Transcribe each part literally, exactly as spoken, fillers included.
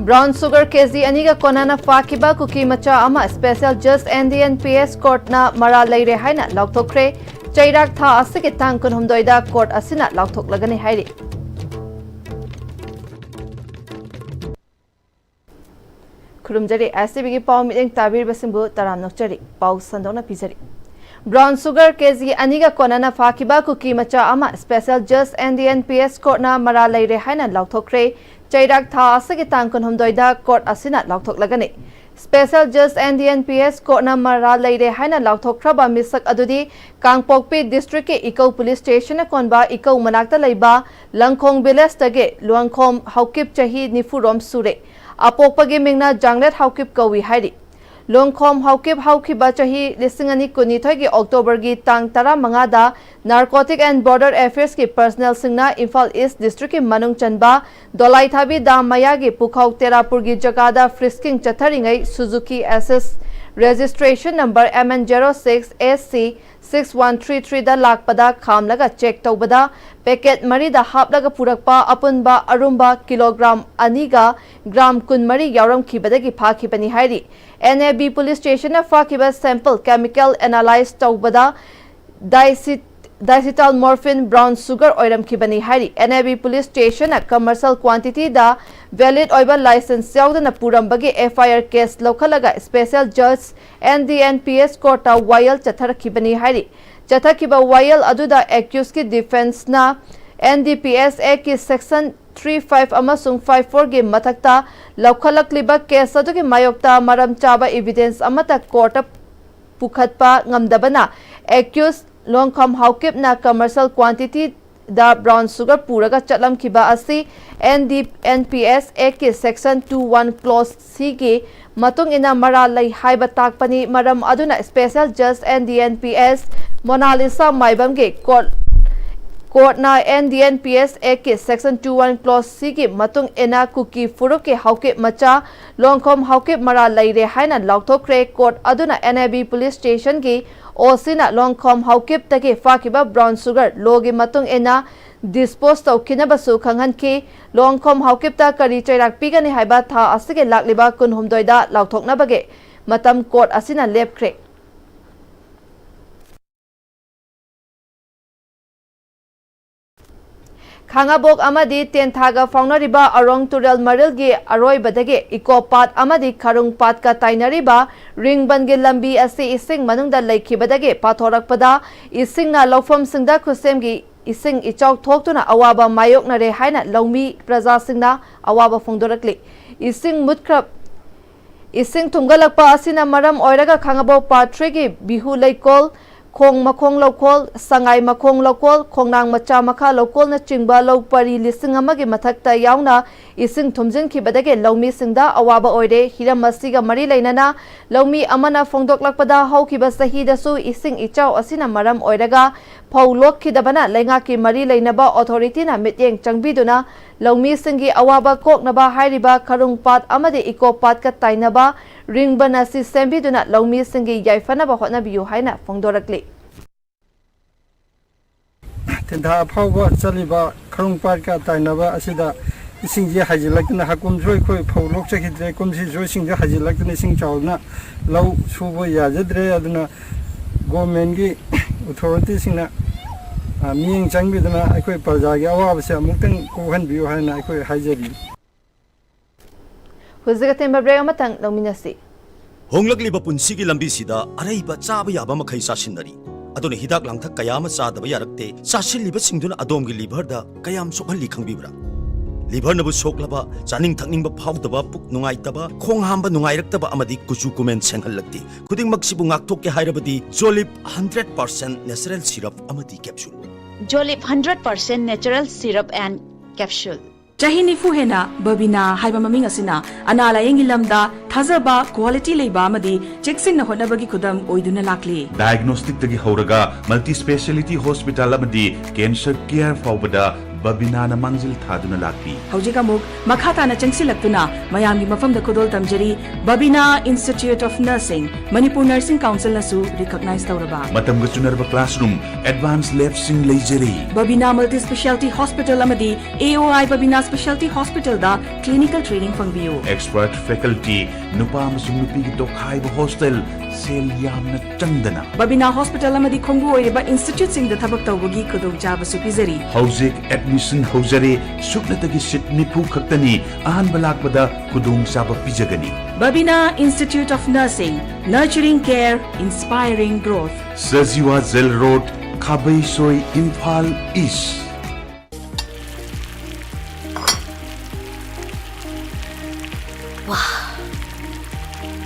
Brown sugar ꯀꯦ G ꯑꯅꯤꯒ ꯀꯣꯟꯅꯅ ꯐꯥꯈꯤꯕ ꯀꯨꯀꯤ ꯃꯆꯥ ꯑꯃ Special Judge N D N P S Courtꯅ ꯃꯔꯥꯜ ꯂꯩꯔꯦ ꯍꯥꯏꯅ ꯂꯥꯎꯊꯣꯛꯈ꯭ꯔꯦ꯫ ꯆꯩꯔꯥꯛ ꯊꯥ ꯑꯁꯤꯒꯤ ꯇꯥꯡ ꯀꯨꯟꯍꯨꯝꯗꯣꯏꯗ court ꯑꯁꯤꯅ ꯂꯥꯎꯊꯣꯛꯂꯒꯅꯤ ꯍꯥꯏꯔꯤ꯫ ꯈꯨꯔꯨꯝꯖꯔꯤ꯫ S T Vꯒꯤ ꯄꯥꯎ ꯃꯤꯠꯌꯦꯡ ꯇꯥꯕꯤꯔꯤꯕꯁꯤꯡꯕꯨ ꯇꯔꯥꯝꯅ ꯑꯣꯛꯆꯔꯤ꯫ ꯄꯥꯎ ꯁꯟꯗꯣꯛꯅ ꯄꯤꯖꯔꯤ꯫ Brown sugar ꯀꯦ ꯖꯤ ꯑꯅꯤꯒ ꯀꯣꯟꯅꯅ ꯐꯥꯈꯤꯕ ꯀꯨꯀꯤ ꯃꯆꯥ ꯑꯃ Special Judge N D N P S Courtꯅ ꯃꯔꯥꯜ ꯂꯩꯔꯦ ꯍꯥꯏꯅ ꯂꯥꯎꯊꯣꯛꯈ꯭ꯔꯦ꯫ ꯆꯩꯔꯥꯛ ꯊꯥ ꯑꯁꯤꯒꯤ ꯇꯥꯡ ꯀꯨꯟꯍꯨꯝꯗꯣꯏꯗ court ꯑꯁꯤꯅ ꯂꯥꯎꯊꯣꯛꯂꯒꯅꯤ꯫ Special Judge N D N P S Courtꯅ ꯃꯔꯥꯜ ꯂꯩꯔꯦ ꯍꯥꯏꯅ ꯂꯥꯎꯊꯣꯛꯈ꯭ꯔꯕ ꯃꯤꯁꯛ ꯑꯗꯨꯗꯤ ꯀꯥꯡꯄꯣꯛꯄꯤ districtꯀꯤ ꯏꯀꯧ police stationꯅ ꯀꯣꯟꯕ ꯏꯀꯧ ꯃꯅꯥꯛꯇ ꯂꯩꯕ ꯂꯪꯈꯣꯡ villageꯇꯒꯤ ꯂꯨꯋꯥꯡꯈꯣꯝ ꯍꯥꯎꯀꯤꯞ, ꯆꯍꯤ ꯅꯤꯐꯨ ꯔꯣꯝ ꯁꯨꯔꯦ꯫ ꯑꯄꯣꯛꯄꯒꯤ ꯃꯤꯡꯅ ꯖꯥꯡꯂꯦꯠ ꯍꯥꯎꯀꯤꯞ ꯀꯧꯏ ꯍꯥꯏꯔꯤ꯫ ꯂꯣꯡꯈꯣꯝ ꯍꯥꯎꯀꯤꯞ ꯍꯧꯈꯤꯕ ꯆꯍꯤ ꯂꯤꯁꯤꯡ ꯑꯅꯤ ꯀꯨꯟꯅꯤꯊꯣꯏꯒꯤ Octoberꯒꯤ ꯇꯥꯡ ꯇꯔꯥꯃꯉꯥꯗ Narcotic and Border Affairsꯀꯤ personnelꯁꯤꯡꯅ Imphal East districtꯀꯤ ꯃꯅꯨꯡ ꯆꯟꯕ ꯗꯣꯂꯥꯏꯊꯥꯕꯤ dam ꯃꯌꯥꯒꯤ ꯄꯨꯈꯥꯎ ꯇꯦꯔꯥꯄꯨꯔꯒꯤ ꯖꯒꯥꯗ frisking ꯆꯠꯊꯔꯤꯉꯩ Suzuki Access registration number M N zero six A C six one three threeꯗ ꯂꯥꯛꯄꯗ ꯈꯥꯝꯂꯒ check ꯇꯧꯕꯗ packet ꯃꯔꯤꯗ ꯍꯥꯞꯂꯒ ꯄꯨꯔꯛꯄ ꯑꯄꯨꯟꯕ ꯑꯔꯨꯝꯕ kilogram ꯑꯅꯤꯒ gram ꯀꯨꯟꯃꯔꯤ ꯌꯥꯎꯔꯝꯈꯤꯕꯗꯒꯤ ꯐꯥꯈꯤꯕꯅꯤ ꯍꯥꯏꯔꯤ꯫ N A B police stationꯅ ꯐꯥꯈꯤꯕ sample chemical analyze ꯇꯧꯕꯗ diacet-, diacetylmorphine brown sugar ꯑꯣꯏꯔꯝꯈꯤꯕꯅꯤ ꯍꯥꯏꯔꯤ꯫ N A B police stationꯅ commercial quantityꯗ valid ꯑꯣꯏꯕ license ꯌꯥꯎꯗꯅ ꯄꯨꯔꯝꯕꯒꯤ F I R case ꯂꯧꯈꯠꯂꯒ Special Judge N D N P S Courtꯇ ꯋꯥꯌꯦꯜ ꯆꯠꯊꯔꯛꯈꯤꯕꯅꯤ ꯍꯥꯏꯔꯤ꯫ ꯆꯠꯊꯈꯤꯕ ꯋꯥꯌꯦꯜ ꯑꯗꯨꯗ accusedꯀꯤ defenceꯅ N D P S Actꯀꯤ section three five ꯑꯃꯁꯨꯡ five fourꯒꯤ ꯃꯊꯛꯇ ꯂꯧꯈꯠꯂꯛꯂꯤꯕ case ꯑꯗꯨꯒꯤ ꯃꯥꯌꯣꯛꯇ ꯃꯔꯝ ꯆꯥꯕ evidence ꯑꯃꯠꯇ courtꯇ ꯄꯨꯈꯠꯄ ꯉꯝꯗꯕꯅ accused ꯂꯣꯡꯈꯝ ꯍꯥꯎꯀꯤꯞꯅ commercial quantityꯗ brown sugar ꯄꯨꯔꯒ ꯆꯠꯂꯝꯈꯤꯕ ꯑꯁꯤ N D N P S Actꯀꯤ section two one clause Cꯒꯤ ꯃꯇꯨꯡ ꯏꯟꯅ ꯃꯔꯥꯜ ꯂꯩ ꯍꯥꯏꯕ ꯇꯥꯛꯄꯅꯤ꯫ ꯃꯔꯝ ꯑꯗꯨꯅ Special Judge N D N P S Monalisa ꯃꯥꯏꯕꯝꯒꯤ court, courtꯅ N D N P S Actꯀꯤ section two one clause Cꯒꯤ ꯃꯇꯨꯡ ꯏꯟꯅ ꯀꯨꯀꯤ ꯐꯨꯔꯨꯞꯀꯤ ꯍꯥꯎꯀꯤꯞ ꯃꯆꯥ ꯂꯣꯡꯈꯣꯝ ꯍꯥꯎꯀꯤꯞ ꯃꯔꯥꯜ ꯂꯩꯔꯦ ꯍꯥꯏꯅ ꯂꯥꯎꯊꯣꯛꯈ꯭ꯔꯦ꯫ Court ꯑꯗꯨꯅ N A B police stationꯒꯤ O Cꯅ ꯂꯣꯡꯈꯣꯝ ꯍꯥꯎꯀꯤꯞꯇꯒꯤ ꯐꯥꯈꯤꯕ brown sugar lawꯒꯤ ꯃꯇꯨꯡ ꯏꯟꯅ dispose ꯇꯧꯈꯤꯅꯕꯁꯨ ꯈꯪꯍꯟꯈꯤ꯫ ꯂꯣꯡꯈꯣꯝ ꯍꯥꯎꯀꯤꯞꯇ ꯀꯔꯤ ꯆꯩꯔꯥꯛ ꯄꯤꯒꯅꯤ ꯍꯥꯏꯕ ꯊꯥ ꯑꯁꯤꯒꯤ ꯂꯥꯛꯂꯤꯕ ꯀꯨꯟꯍꯨꯝꯗꯣꯏꯗ ꯂꯥꯎꯊꯣꯛꯅꯕꯒꯤ ꯃꯇꯝ court ꯑꯁꯤꯅ ꯂꯦꯞꯈ꯭ꯔꯦ꯫ ꯈꯥꯉꯕꯣꯛ ꯑꯃꯗꯤ ꯇꯦꯟꯊꯥꯒ ꯐꯥꯎꯅꯔꯤꯕ ꯑꯔꯣꯡ ꯇꯨꯔꯦꯜ ꯃꯔꯤꯜꯒꯤ ꯑꯔꯣꯏꯕꯗꯒꯤ ꯏꯀꯣ ꯄꯥꯠ ꯑꯃꯗꯤ ꯈꯔꯨꯡ ꯄꯥꯠꯀ ꯇꯥꯏꯅꯔꯤꯕ ꯔꯤꯡꯕꯟꯒꯤ ꯂꯝꯕꯤ ꯑꯁꯤ ꯏꯁꯤꯡ ꯃꯅꯨꯡꯗ ꯂꯩꯈꯤꯕꯗꯒꯤ ꯄꯥꯊꯣꯔꯛꯄꯗ ꯏꯁꯤꯡꯅ ꯂꯧꯐꯝꯁꯤꯡꯗ ꯈꯨꯠꯁꯦꯝꯒꯤ ꯏꯁꯤꯡ ꯏꯆꯥꯎ ꯊꯣꯛꯇꯨꯅ ꯑꯋꯥꯕ ꯃꯥꯌꯣꯛꯅꯔꯦ ꯍꯥꯏꯅ ꯂꯧꯃꯤ ꯄ꯭ꯔꯖꯥꯁꯤꯡꯅ ꯑꯋꯥꯕ ꯐꯣꯡꯗꯣꯔꯛꯂꯤ꯫ ꯏꯁꯤꯡ ꯃꯨꯠꯈ꯭ꯔ-, ꯏꯁꯤꯡ ꯊꯨꯝꯒꯠꯂꯛꯄ ꯑꯁꯤꯅ ꯃꯔꯝ ꯑꯣꯏꯔꯒ ꯈꯥꯉꯕꯣꯛ Part Three-ꯒꯤ ꯕꯤꯍꯨ ꯂꯩꯀꯣꯜ, ꯈꯣꯡ ꯃꯈꯣꯡ ꯂꯧꯀꯣꯜ, ꯁꯉꯥꯏ ꯃꯈꯣꯡ ꯂꯧꯀꯣꯜ, ꯈꯣꯡꯅꯥꯡ ꯃꯆꯥ ꯃꯈꯥ ꯂꯧꯀꯣꯜꯅꯆꯤꯡꯕ ꯂꯧ ꯄꯔꯤ ꯂꯤꯁꯤꯡ ꯑꯃꯒꯤ ꯃꯊꯛꯇ ꯌꯥꯎꯅ ꯏꯁꯤꯡ ꯊꯨꯝꯖꯤꯟꯈꯤꯕꯗꯒꯤ ꯂꯧꯃꯤꯁꯤꯡꯗ ꯑꯋꯥꯕ ꯑꯣꯏꯔꯦ꯫ ꯍꯤꯔꯝ ꯑꯁꯤꯒ ꯃꯔꯤ ꯂꯩꯅꯅ ꯂꯧꯃꯤ ꯑꯃꯅ ꯐꯣꯡꯗꯣꯛꯂꯛꯄꯗ, ꯍꯧꯈꯤꯕ ꯆꯍꯤꯗꯁꯨ ꯏꯁꯤꯡ ꯏꯆꯥꯎ ꯑꯁꯤꯅ ꯃꯔꯝ ꯑꯣꯏꯔꯒ ꯐꯧ ꯂꯣꯛꯈꯤꯗꯕꯅ ꯂꯩꯉꯥꯛꯀꯤ ꯃꯔꯤ ꯂꯩꯅꯕ authority-ꯅ ꯃꯤꯠꯌꯦꯡ ꯆꯪꯕꯤꯗꯨꯅ ꯂꯧꯃꯤꯁꯤꯡꯒꯤ ꯑꯋꯥꯕ ꯀꯣꯛꯅꯕ ꯍꯥꯏꯔꯤꯕ ꯈꯔꯨꯡ ꯄꯥꯠ ꯑꯃꯗꯤ ꯏꯀꯣ ꯄꯥꯠꯀ ꯇꯥꯏꯅꯕ ꯔꯤꯡꯕꯟ ꯑꯁꯤ ꯁꯦꯝꯕꯤꯗꯨꯅ ꯂꯧꯃꯤꯁꯤꯡꯒꯤ ꯌꯥꯏꯐꯅꯕ ꯍꯣꯠꯅꯕꯤꯌꯨ ꯍꯥꯏꯅ ꯐꯣꯡꯗꯣꯔꯛꯂꯤ꯫ ꯇꯦꯟꯊꯥ ꯐꯥꯎꯕ ꯆꯠꯂꯤꯕ ꯈꯔꯨꯡ ꯄꯥꯠꯀ ꯇꯥꯏꯅꯕ ꯑꯁꯤꯗ ꯏꯁꯤꯡꯁꯤ ꯍꯥꯏꯖꯤꯜꯂꯛꯇꯅ, ꯍꯥꯀꯨꯝꯁꯨ ꯑꯩꯈꯣꯏ ꯐꯧ ꯂꯣꯛꯆꯈꯤꯗ꯭ꯔꯦ꯫ ꯀꯨꯝꯁꯤꯁꯨ ꯏꯁꯤꯡꯁꯤ ꯍꯥꯏꯖꯤꯜꯂꯛꯇꯅ ꯏꯁꯤꯡ ꯆꯥꯎꯗꯅ ꯂꯧ ꯁꯨꯕ ꯌꯥꯖꯗ꯭ꯔꯦ꯫ ꯑꯗꯨꯅ government-ꯀꯤ authority-ꯁꯤꯡꯅ, ꯑ, ꯃꯤꯠꯌꯦꯡ ꯆꯪꯕꯤꯗꯨꯅ ꯑꯩꯈꯣꯏ ꯄ꯭ꯔꯖꯥꯒꯤ ꯑꯋꯥꯕꯁꯦ ꯑꯃꯨꯛꯇꯪ ꯀꯣꯛꯍꯟꯕꯤꯌꯨ ꯍꯥꯏꯅ ꯑꯩꯈꯣꯏ ꯍꯥꯏꯖꯔꯤ꯫ ꯍꯧꯖꯤꯛ ꯑꯇꯦꯟꯕ break ꯑꯃꯇꯪ ꯂꯧꯃꯤꯟꯅꯁꯤ꯫ ꯍꯣꯡꯂꯛꯂꯤꯕ ꯄꯨꯟꯁꯤꯒꯤ ꯂꯝꯕꯤꯁꯤꯗ ꯑꯔꯩꯕ ꯆꯥꯕ ꯌꯥꯕ ꯃꯈꯩ ꯆꯥꯁꯤꯟꯅꯔꯤ꯫ ꯑꯗꯨꯅ ꯍꯤꯗꯥꯛ ꯂꯥꯡꯊꯛ ꯀꯌꯥ ꯑꯃ ꯆꯥꯗꯕ ꯌꯥꯔꯛꯇꯦ꯫ ꯆꯥꯁꯤꯜꯂꯤꯕꯁꯤꯡꯗꯨꯅ ꯑꯗꯣꯝꯒꯤ liver-ꯗ ꯀꯌꯥꯝ ꯁꯣꯛꯍꯜꯂꯤ ꯈꯪꯕꯤꯕ꯭ꯔꯥ? Liver-ꯅꯕꯨ ꯁꯣꯛꯂꯕ, ꯆꯥꯅꯤꯡ ꯊꯛꯅꯤꯡꯕ ꯐꯥꯎꯗꯕ, ꯄꯨꯛ ꯅꯨꯡꯉꯥꯏꯇꯕ, ꯈꯣꯡ ꯍꯥꯝꯕ ꯅꯨꯡꯉꯥꯏꯔꯛꯇꯕ ꯑꯃꯗꯤ ꯀꯨꯆꯨ ꯀꯨꯃꯦꯟ ꯁꯦꯡꯍꯜꯂꯛꯇꯦ꯫ ꯈꯨꯗꯤꯡꯃꯛꯁꯤꯕꯨ ꯉꯥꯛꯊꯣꯛꯀꯦ ꯍꯥꯏꯔꯕꯗꯤ Jolib hundred percent natural syrup ꯑꯃꯗꯤ capsule꯫ Jolib hundred percent natural syrup and capsule꯫ ꯆꯍꯤ ꯅꯤꯐꯨ ꯍꯦꯟꯅ ꯕꯕꯤꯅꯥ ꯍꯥꯏꯕ ꯃꯃꯤꯡ ꯑꯁꯤꯅ ꯑꯅꯥ ꯂꯥꯌꯦꯡꯒꯤ ꯂꯝꯗ ꯊꯥꯖꯕ, quality ꯂꯩꯕ ꯑꯃꯗꯤ ꯆꯦꯛꯁꯤꯟꯅ ꯍꯣꯠꯅꯕꯒꯤ ꯈꯨꯗꯝ ꯑꯣꯏꯗꯨꯅ ꯂꯥꯛꯂꯤ꯫ Diagnostic-ꯇꯒꯤ ꯍꯧꯔꯒ multi speciality hospital ꯑꯃꯗꯤ cancer care ꯐꯥꯎꯕꯗ ꯕꯕꯤꯅꯥꯅ ꯃꯥꯡꯖꯤꯜ ꯊꯥꯗꯨꯅ ꯂꯥꯛꯂꯤ꯫ ꯍꯧꯖꯤꯛ ꯑꯃꯨꯛ ꯃꯈꯥ ꯇꯥꯅ ꯆꯪꯁꯤꯜꯂꯛꯇꯨꯅ ꯃꯌꯥꯝꯒꯤ ꯃꯐꯝꯗ ꯈꯨꯗꯣꯜ ꯇꯝꯖꯔꯤ꯫ Babina Institute of Nursing, Manipur nursing ꯀꯥꯎꯟꯁꯤꯜꯅꯁꯨ ꯔꯤꯀꯣꯛꯅꯥꯏꯖ ꯇꯧꯔꯕ꯫ ꯃꯇꯝꯒ ꯆꯨꯅꯔꯕ ꯀ꯭ꯂꯥꯁꯔꯨꯝ, ꯑꯦꯗꯚꯥꯟꯁ ꯂꯦꯕꯁꯤꯡ ꯂꯩꯖꯔꯤ꯫ ꯕꯕꯤꯅꯥ ꯃꯜꯇꯤ ꯁ꯭ꯄꯦꯁꯤꯌꯥꯂꯤꯇꯤ ꯍꯣꯁꯄꯤꯇꯥꯜ ꯑꯃꯗꯤ ꯑꯦ ꯑꯣ ꯑꯥꯏ ꯕꯕꯤꯅꯥ ꯁ꯭ꯄꯦꯁꯤꯌꯥꯂꯤꯇꯤ ꯍꯣꯁꯄꯤꯇꯥꯜꯗ ꯀ꯭ꯂꯤꯅꯤꯀꯦꯜ ꯇ꯭ꯔꯦꯅꯤꯡ ꯐꯪꯕꯤꯌꯨ꯫ ꯑꯦꯛꯁꯄꯔꯠ ꯐꯦꯀꯜꯇꯤ, ꯅꯨꯄꯥ ꯑꯃꯁꯨꯡ ꯅꯨꯄꯤꯒꯤ ꯇꯣꯈꯥꯏꯕ ꯍꯣꯁꯇꯦꯜ, ꯁꯦꯜ ꯌꯥꯝꯅ ꯆꯪꯗꯅ꯫ ꯕꯕꯤꯅꯥ ꯍꯣꯁꯄꯤꯇꯥꯜ ꯑꯃꯗꯤ ꯈꯣꯡꯕꯨ ꯑꯣꯏꯔꯤꯕ ꯏꯟꯁꯇꯤꯇ꯭ꯌꯨꯠꯁꯤꯡꯗ ꯊꯕꯛ ꯇꯧꯕꯒꯤ ꯈꯨꯗꯣꯡꯆꯥꯕꯁꯨ ꯄꯤꯖꯔꯤ꯫ ꯍꯧꯖꯤꯛ ꯑꯦꯗꯃꯤꯁꯟ ꯍꯧꯖꯔꯦ꯫ ꯁꯨꯞꯅꯇꯒꯤ ꯁꯤꯠ ꯅꯤꯐꯨ ꯈꯛꯇꯅꯤ꯫ ꯑꯍꯥꯟꯕ ꯂꯥꯛꯄꯗ ꯈꯨꯗꯣꯡꯆꯥꯕ ꯄꯤꯖꯒꯅꯤ꯫ Babina Institute of Nursing, nurturing care, inspiring growth. Sajiwa jail road, Khabeisoi, Imphal East.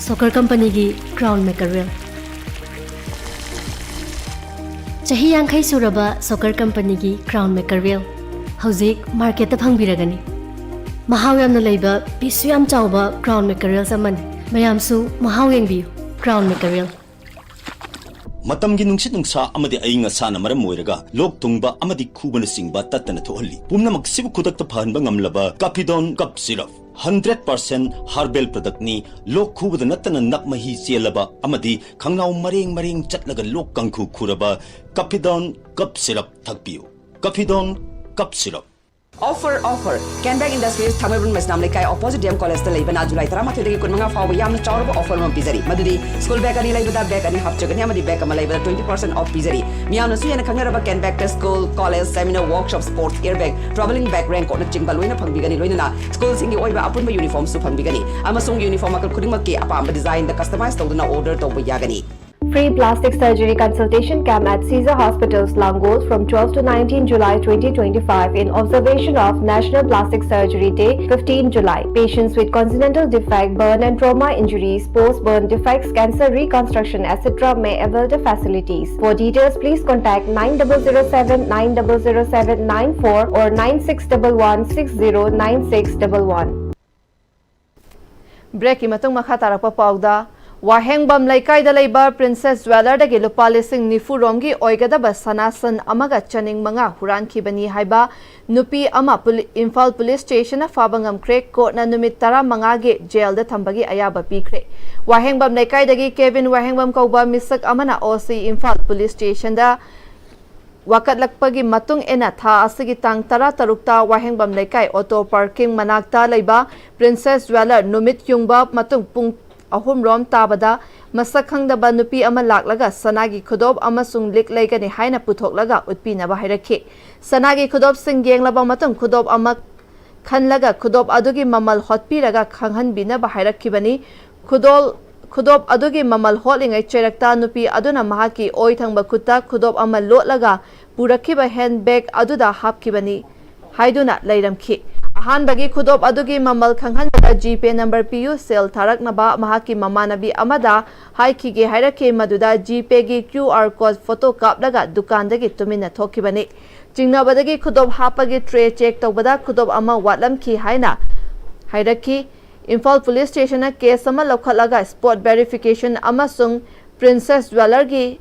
ꯁꯣꯀꯔ ꯀꯝꯄꯅꯤꯒꯤ ꯀ꯭ꯔꯥꯎꯟ ꯃꯦꯀꯔꯦꯜ꯫ ꯆꯍꯤ ꯌꯥꯡꯈꯩ ꯁꯨꯔꯕ ꯁꯣꯀꯔ ꯀꯝꯄꯅꯤꯒꯤ ꯀ꯭ꯔꯥꯎꯟ ꯃꯦꯀꯔꯦꯜ ꯍꯧꯖꯤꯛ ꯃꯥꯔꯀꯦꯠꯇ ꯐꯪꯕꯤꯔꯒꯅꯤ꯫ ꯃꯍꯥꯎ ꯌꯥꯝꯅ ꯂꯩꯕ, ꯄꯤꯁꯁꯨ ꯌꯥꯝ ꯆꯥꯎꯕ ꯀ꯭ꯔꯥꯎꯟ ꯃꯦꯀꯔꯦꯜꯁ ꯑꯃꯅꯤ꯫ ꯃꯌꯥꯝꯁꯨ ꯃꯍꯥꯎ ꯌꯦꯡꯕꯤꯌꯨ꯫ ꯀ꯭ꯔꯥꯎꯟ ꯃꯦꯀꯔꯦꯜ꯫ ꯃꯇꯝꯒꯤ ꯅꯨꯡꯁꯤꯠ ꯅꯨꯡꯁꯥ ꯑꯃꯗꯤ ꯑꯏꯪ ꯑꯁꯥꯅ ꯃꯔꯝ ꯑꯣꯏꯔꯒ ꯂꯣꯛ ꯊꯨꯡꯕ ꯑꯃꯗꯤ ꯈꯨꯕꯅꯆꯤꯡꯕ ꯇꯠꯇꯅ ꯊꯣꯛꯍꯜꯂꯤ꯫ ꯄꯨꯝꯅꯃꯛꯁꯤꯕꯨ ꯈꯨꯗꯛꯇ ꯐꯍꯟꯕ ꯉꯝꯂꯕ Kafidon cough syrup, hundred percent herbal ꯄ꯭ꯔꯗꯛꯅꯤ꯫ ꯂꯣꯛ ꯈꯨꯕꯗ ꯅꯠꯇꯅ ꯅꯞ ꯃꯍꯤ ꯆꯦꯜꯂꯕ ꯑꯃꯗꯤ ꯈꯪꯅꯥꯎ ꯃꯔꯦꯡ ꯃꯔꯦꯡ ꯆꯠꯂꯒ ꯂꯣꯛ ꯀꯥꯡꯈꯨ ꯈꯨꯔꯕ ꯀꯥꯐꯤꯗꯣꯟ ꯀꯞ ꯁꯤꯔꯞ ꯊꯛꯄꯤꯌꯨ꯫ Kafidon cough syrup. Offer, offer! Can Bag Industries, Thangmeiband Meisnam ꯂꯩꯀꯥꯏ, opposite D M College ꯇ ꯂꯩꯕꯅ July ꯇꯔꯥꯃꯥꯊꯣꯏꯗꯒꯤ ꯀꯨꯟꯃꯉꯥ ꯐꯥꯎꯕ ꯌꯥꯝꯅ ꯆꯥꯎꯔꯕ offer ꯑꯃ ꯄꯤꯖꯔꯤ꯫ ꯃꯗꯨꯗꯤ school bag ꯑꯅꯤ ꯂꯩꯕꯗ bag ꯑꯅꯤ ꯍꯥꯞꯆꯒꯅꯤ ꯑꯃꯗꯤ bag ꯑꯃ ꯂꯩꯕꯗ twenty percent off ꯄꯤꯖꯔꯤ꯫ ꯃꯤꯌꯥꯝꯅꯁꯨ ꯍꯦꯟꯅ ꯈꯪꯅꯔꯕ Can Bag ꯇ school, college, seminar, workshop, sports gear bag, travelling bag, raincoat ꯅꯆꯤꯡꯕ ꯂꯣꯏꯅ ꯐꯪꯕꯤꯒꯅꯤ꯫ ꯂꯣꯏꯅꯅ school ꯁꯤꯡꯒꯤ ꯑꯣꯏꯕ ꯑꯄꯨꯟꯕ uniform ꯁꯨ ꯐꯪꯕꯤꯒꯅꯤ꯫ ꯑꯃꯁꯨꯡ uniform ꯃꯈꯜ ꯈꯨꯗꯤꯡꯃꯛꯀꯤ ꯑꯄꯥꯝꯕ design ꯗ customize ꯇꯧꯗꯨꯅ order ꯇꯧꯕ ꯌꯥꯒꯅꯤ꯫ Free plastic surgery consultation camp at Caesar Hospitals, Langol, from twelve to nineteen July twenty twenty-five, in observation of National Plastic Surgery Day, fifteen July. Patients with congenital defect, burn and trauma injuries, post-burn defects, cancer reconstruction, et cetera may avail the facilities. For details, please contact nine double zero seven nine double zero seven nine four or nine six double one six zero nine six double one. Break ꯀꯤ ꯃꯇꯨꯡ ꯃꯈꯥ ꯇꯥꯔꯛꯄ ꯄꯥꯎꯗ, ꯋꯥꯍꯦꯡꯕꯝ ꯂꯩꯀꯥꯏꯗ ꯂꯩꯕ princess ꯖ꯭ꯋꯦꯂꯔꯗꯒꯤ ꯂꯨꯄꯥ ꯂꯤꯁꯤꯡ ꯅꯤꯐꯨ ꯔꯣꯝꯒꯤ ꯑꯣꯏꯒꯗꯕ ꯁꯅꯥ ꯁꯟ ꯑꯃꯒ ꯆꯅꯤꯡ ꯃꯉꯥ ꯍꯨꯔꯥꯟꯈꯤꯕꯅꯤ ꯍꯥꯏꯕ ꯅꯨꯄꯤ ꯑꯃ ꯄꯨꯂꯤ-, ꯏꯝꯐꯥꯜ ꯄꯨꯂꯤꯁ ꯁ꯭ꯇꯦꯁꯟꯅ ꯐꯥꯕ ꯉꯝꯈ꯭ꯔꯦ꯫ ꯀꯣꯔꯠꯅ ꯅꯨꯃꯤꯠ ꯇꯔꯥꯃꯉꯥꯒꯤ ꯖꯦꯜꯗ ꯊꯝꯕꯒꯤ ꯑꯌꯥꯕ ꯄꯤꯈ꯭ꯔꯦ꯫ ꯋꯥꯍꯦꯡꯕꯝ ꯂꯩꯀꯥꯏꯗꯒꯤ ꯀꯦꯕꯤꯟ ꯋꯥꯍꯦꯡꯕꯝ ꯀꯧꯕ ꯃꯤꯁꯛ ꯑꯃꯅ ꯑꯣ ꯁꯤ ꯏꯝꯐꯥꯜ ꯄꯨꯂꯤꯁ ꯁ꯭ꯇꯦꯁꯟꯗ ꯋꯥꯀꯠꯂꯛꯄꯒꯤ ꯃꯇꯨꯡ ꯏꯟꯅ ꯊꯥ ꯑꯁꯤꯒꯤ ꯇꯥꯡ ꯇꯔꯥꯇꯔꯨꯛꯇ ꯋꯥꯍꯦꯡꯕꯝ ꯂꯩꯀꯥꯏ ꯑꯣꯇꯣ ꯄꯥꯔꯀꯤꯡ ꯃꯅꯥꯛꯇ ꯂꯩꯕ ꯄ꯭ꯔꯤꯟꯁꯦꯁ ꯖ꯭ꯋꯦꯂꯔ ꯅꯨꯃꯤꯠ ꯌꯨꯡꯕ ꯃꯇꯨꯡ ꯄꯨꯡ ꯑꯍꯨꯝ ꯔꯣꯝ ꯇꯥꯕꯗ ꯃꯁꯛ ꯈꯪꯗꯕ ꯅꯨꯄꯤ ꯑꯃ ꯂꯥꯛꯂꯒ ꯁꯅꯥꯒꯤ ꯈꯨꯗꯣꯞ ꯑꯃꯁꯨꯡ ꯂꯤꯛ ꯂꯩꯒꯅꯤ ꯍꯥꯏꯅ ꯄꯨꯊꯣꯛꯂꯒ ꯎꯠꯄꯤꯅꯕ ꯍꯥꯏꯔꯛꯈꯤ꯫ ꯁꯅꯥꯒꯤ ꯈꯨꯗꯣꯞꯁꯤꯡ ꯌꯦꯡꯂꯕ ꯃꯇꯨꯡ ꯈꯨꯗꯣꯞ ꯑꯃ ꯈꯟꯂꯒ ꯈꯨꯗꯣꯞ ꯑꯗꯨꯒꯤ ꯃꯃꯜ ꯍꯣꯠꯄꯤꯔꯒ ꯈꯪꯍꯟꯕꯤꯅꯕ ꯍꯥꯏꯔꯛꯈꯤꯕꯅꯤ꯫ ꯈꯨꯗꯣꯜ-, ꯈꯨꯗꯣꯞ ꯑꯗꯨꯒꯤ ꯃꯃꯜ ꯍꯣꯠꯂꯤꯉꯩ ꯆꯩꯔꯛꯇ ꯅꯨꯄꯤ ꯑꯗꯨꯅ ꯃꯍꯥꯛꯀꯤ ꯑꯣꯏ ꯊꯪꯕ ꯈꯨꯠꯇ ꯈꯨꯗꯣꯞ ꯑꯃ ꯂꯣꯠꯂꯒ ꯄꯨꯔꯛꯈꯤꯕ ꯍꯦꯟ ꯕꯦꯒ ꯑꯗꯨꯗ ꯍꯥꯞꯈꯤꯕꯅꯤ ꯍꯥꯏꯗꯨꯅ ꯂꯩꯔꯝꯈꯤ꯫ ꯑꯍꯥꯟꯕꯒꯤ ꯈꯨꯗꯣꯞ ꯑꯗꯨꯒꯤ ꯃꯃꯜ ꯈꯪꯍꯟꯕꯗ ꯖꯤ ꯄꯦ ꯅꯝꯕꯔ ꯄꯤꯌꯨ, ꯁꯦꯜ ꯊꯥꯔꯛꯅꯕ ꯃꯍꯥꯛꯀꯤ ꯃꯃꯥꯟꯅꯕꯤ ꯑꯃꯗ ꯍꯥꯏꯈꯤꯒꯦ ꯍꯥꯏꯔꯛꯈꯤ꯫ ꯃꯗꯨꯗ ꯖꯤ ꯄꯦꯒꯤ ꯀ꯭ꯌꯨ ꯑꯥꯔ ꯀꯣꯗ ꯐꯣꯇꯣ ꯀꯥꯞꯂꯒ ꯗꯨꯀꯥꯟꯗꯒꯤ ꯇꯨꯃꯤꯟꯅ ꯊꯣꯛꯈꯤꯕꯅꯤ꯫ ꯆꯤꯡꯅꯕꯗꯒꯤ ꯈꯨꯗꯣꯞ ꯍꯥꯞꯄꯒꯤ ꯇ꯭ꯔꯦ ꯆꯦꯛ ꯇꯧꯕꯗ ꯈꯨꯗꯣꯞ ꯑꯃ ꯋꯥꯠꯂꯝꯈꯤ ꯍꯥꯏꯅ ꯍꯥꯏꯔꯛꯈꯤ꯫ ꯏꯝꯐꯥꯜ ꯄꯨꯂꯤꯁ ꯁ꯭ꯇꯦꯁꯟꯅ ꯀꯦꯁ ꯑꯃ ꯂꯧꯈꯠꯂꯒ ꯁ꯭ꯄꯣꯠ ꯚꯦꯔꯤꯐꯤꯀꯦꯁꯟ ꯑꯃꯁꯨꯡ ꯄ꯭ꯔꯤꯟꯁꯦꯁ ꯖ꯭ꯋꯦꯂꯔꯒꯤ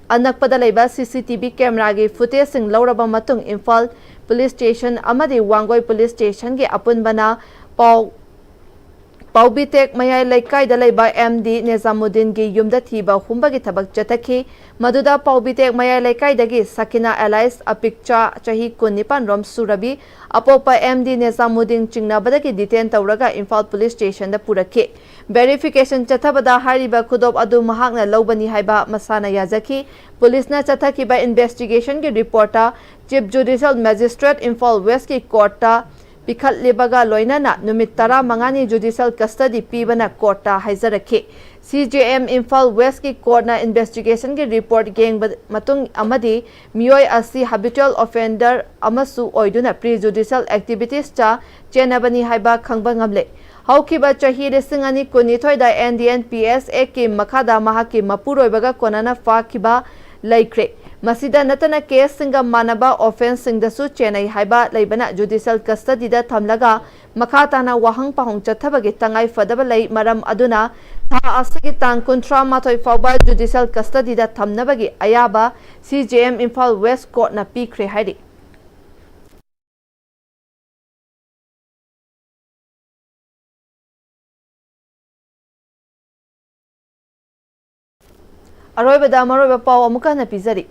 ꯑꯅꯛꯄꯗ ꯂꯩꯕ ꯁꯤ ꯁꯤ ꯇꯤ ꯚꯤ ꯀꯦꯃꯦꯔꯥꯒꯤ ꯐꯨꯇꯦꯖꯁꯤꯡ ꯂꯧꯔꯕ ꯃꯇꯨꯡ ꯏꯝꯐꯥꯜ ꯄꯨꯂꯤꯁ ꯁ꯭ꯇꯦꯁꯟ ꯑꯃꯗꯤ ꯋꯥꯡꯒꯣꯏ ꯄꯨꯂꯤꯁ ꯁ꯭ꯇꯦꯁꯟꯒꯤ ꯑꯄꯨꯟꯕꯅ ꯄꯥꯎ-, ꯄꯥꯎꯕꯤꯇꯦꯛ ꯃꯌꯥꯏ ꯂꯩꯀꯥꯏꯗ ꯂꯩꯕ ꯑꯦꯝ ꯗꯤ ꯅꯤꯖꯥꯃꯨꯗꯤꯟꯒꯤ ꯌꯨꯝꯗ ꯊꯤꯕ ꯍꯨꯝꯕꯒꯤ ꯊꯕꯛ ꯆꯠꯊꯈꯤ꯫ ꯃꯗꯨꯗ ꯄꯥꯎꯕꯤꯇꯦꯛ ꯃꯌꯥꯏ ꯂꯩꯀꯥꯏꯗꯒꯤ ꯁꯀꯤꯅꯥ ꯑꯦꯂꯥꯏꯁ ꯑꯄꯤꯛꯆꯥ ꯆꯍꯤ ꯀꯨꯟꯅꯤꯄꯥꯟ ꯔꯣꯝ ꯁꯨꯔꯕꯤ ꯑꯄꯣꯛꯄ ꯑꯦꯝ ꯗꯤ ꯅꯤꯖꯥꯃꯨꯗꯤꯟ ꯆꯤꯡꯅꯕꯗꯒꯤ ꯗꯤꯇꯦꯟ ꯇꯧꯔꯒ ꯏꯝꯐꯥꯜ ꯄꯨꯂꯤꯁ ꯁ꯭ꯇꯦꯁꯟꯗ ꯄꯨꯔꯛꯈꯤ꯫ ꯚꯦꯔꯤꯐꯤꯀꯦꯁꯟ ꯆꯠꯊꯕꯗ ꯍꯥꯏꯔꯤꯕ ꯈꯨꯗꯣꯞ ꯑꯗꯨ ꯃꯍꯥꯛꯅ ꯂꯧꯕꯅꯤ ꯍꯥꯏꯕ ꯃꯁꯥꯅ ꯌꯥꯖꯈꯤ꯫ ꯄꯨꯂꯤꯁꯅ ꯆꯠꯊꯈꯤꯕ ꯏꯟꯚꯦꯁꯇꯤꯒꯦꯁꯟꯒꯤ ꯔꯤꯄꯣꯔꯠꯇ ꯆꯤꯐ ꯖꯨꯗꯤꯁꯤꯌꯦꯜ ꯃꯦꯖꯤꯁꯇ꯭ꯔꯦꯠ ꯏꯝꯐꯥꯜ ꯋꯦꯁꯀꯤ ꯀꯣꯔꯠꯇ ꯄꯤꯈꯠꯂꯤꯕꯒ ꯂꯣꯏꯅꯅ ꯅꯨꯃꯤꯠ ꯇꯔꯥꯃꯉꯥꯅꯤ ꯖꯨꯗꯤꯁꯤꯌꯦꯜ ꯀꯁꯇꯗꯤ ꯄꯤꯕꯅ ꯀꯣꯔꯠꯇ ꯍꯥꯏꯖꯔꯛꯈꯤ꯫ ꯁꯤ ꯖꯦ ꯑꯦꯝ ꯏꯝꯐꯥꯜ ꯋꯦꯁꯀꯤ ꯀꯣꯔꯠꯅ ꯏꯟꯚꯦꯁꯇꯤꯒꯦꯁꯟꯒꯤ ꯔꯤꯄꯣꯔꯠ ꯌꯦꯡꯕ ꯃꯇꯨꯡ ꯑꯃꯗꯤ ꯃꯤꯑꯣꯏ ꯑꯁꯤ ꯍꯦꯕꯤꯆꯨꯋꯦꯜ ꯑꯣꯐꯦꯟꯗꯔ ꯑꯃꯁꯨ ꯑꯣꯏꯗꯨꯅ ꯄ꯭ꯔꯤ ꯖꯨꯗꯤꯁꯤꯌꯦꯜ ꯑꯦꯛꯇꯤꯚꯤꯇꯤꯁꯇ ꯆꯦꯟꯅꯕꯅꯤ ꯍꯥꯏꯕ ꯈꯪꯕ ꯉꯝꯂꯦ꯫ ꯍꯧꯈꯤꯕ ꯆꯍꯤ ꯂꯤꯁꯤꯡ ꯑꯅꯤ ꯀꯨꯟꯅꯤꯊꯣꯏꯗ N D N P S ꯑꯦꯛꯀꯤ ꯃꯈꯥꯗ ꯃꯍꯥꯛꯀꯤ ꯃꯄꯨꯔꯣꯏꯕꯒ ꯀꯣꯟꯅꯅ ꯐꯥꯈꯤꯕ ꯂꯩꯈ꯭ꯔꯦ꯫ ꯃꯁꯤꯗ ꯅꯠꯇꯅ ꯀꯦꯁꯁꯤꯡꯒ ꯃꯥꯟꯅꯕ ꯑꯣꯐꯦꯟꯁꯁꯤꯡꯗꯁꯨ ꯆꯦꯟꯅꯩ ꯍꯥꯏꯕ ꯂꯩꯕꯅ ꯖꯨꯗꯤꯁꯤꯌꯦꯜ ꯀꯁꯇꯗꯤꯗ ꯊꯝꯂꯒ ꯃꯈꯥ ꯇꯥꯅ ꯋꯥꯍꯪ ꯄꯥꯎꯍꯪ ꯆꯠꯊꯕꯒꯤ ꯇꯉꯥꯏ ꯐꯗꯕ ꯂꯩ꯫ ꯃꯔꯝ ꯑꯗꯨꯅ ꯊꯥ ꯑꯁꯤꯒꯤ ꯇꯥꯡ ꯀꯨꯟꯊ꯭ꯔꯥ ꯃꯥꯊꯣꯏ ꯐꯥꯎꯕ judicial custody ꯗ ꯊꯝꯅꯕꯒꯤ ꯑꯌꯥꯕ C J M Imphal West Court ꯅ ꯄꯤꯈ꯭ꯔꯦ ꯍꯥꯏꯔꯤ꯫ ꯑꯔꯣꯏꯕꯗ ꯃꯔꯨꯑꯣꯏꯕ ꯄꯥꯎ ꯑꯃꯨꯛꯀ ꯍꯟꯅ ꯄꯤꯖꯔꯤ꯫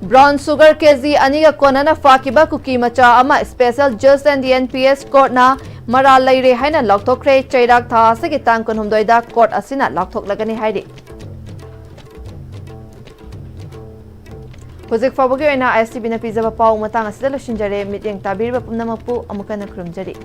Brown sugar K G ꯑꯅꯤꯒ ꯀꯣꯟꯅꯅ ꯐꯥꯈꯤꯕ ꯀꯨꯀꯤ ꯃꯆꯥ ꯑꯃ Special Just and the N P S Court ꯅ ꯃꯔꯥꯜ ꯂꯩꯔꯦ ꯍꯥꯏꯅ ꯂꯥꯎꯊꯣꯛꯈ꯭ꯔꯦ꯫ ꯆꯩꯔꯥꯛ ꯊꯥ ꯑꯁꯤꯒꯤ ꯇꯥꯡ ꯀꯨꯟꯍꯨꯝꯗꯣꯏꯗ court ꯑꯁꯤꯅ ꯂꯥꯎꯊꯣꯛꯂꯒꯅꯤ ꯍꯥꯏꯔꯤ꯫ ꯍꯧꯖꯤꯛ ꯐꯥꯎꯕꯒꯤ ꯑꯣꯏꯅ I S T V ꯅ ꯄꯤꯖꯕ ꯄꯥꯎ ꯃꯇꯥꯡ ꯑꯁꯤꯗ ꯂꯣꯏꯁꯤꯟꯖꯔꯦ꯫ ꯃꯤꯠꯌꯦꯡ ꯇꯥꯕꯤꯔꯤꯕ ꯄꯨꯝꯅꯃꯛꯄꯨ ꯑꯃꯨꯛ ꯍꯟꯅ ꯈꯨꯔꯨꯝꯖꯔꯤ꯫